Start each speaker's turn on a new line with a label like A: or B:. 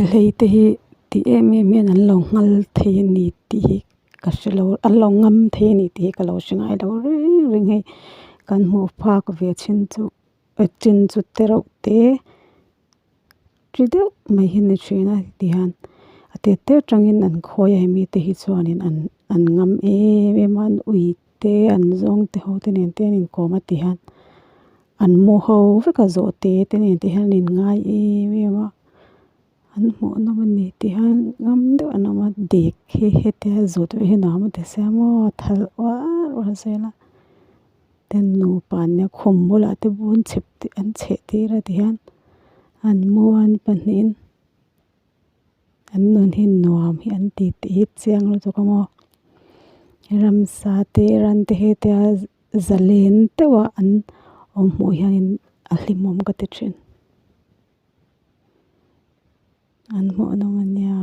A: Thehlei te hi ti em em hian an lo nghal thei a ni tih hi ka hrelo an lo ngam thei a ni tih hi ka lo hre ngai lo reng reng hei kan hmuh phak ve chin chu chin chu te reuh te chi deuh mai hi a ni thin a tihian a tet te atangin an khawi a hemi te hi chuanin an an ngam em em a an ui te an zawng te ho te nen te an inkawm a tihian an mu ho vek a zawhte te nen te hian an inngai em em a an hmuh nawm a ni tihian ngam deuh an awm a dek hi hetia zawt ve hi nuam a ti sia maw thal uar uar zel a ten nupa an nia khum bulah te bun chhep te an chheh tir a tihian an mu a an pahnihin an nun hi nuam hi an ti tih hi chiang lutuk a maw ramsa te ran te hetia zalen deuh a an awm hmuh hianin a hlimawm ka ti thin. An hmuh nawm a nia.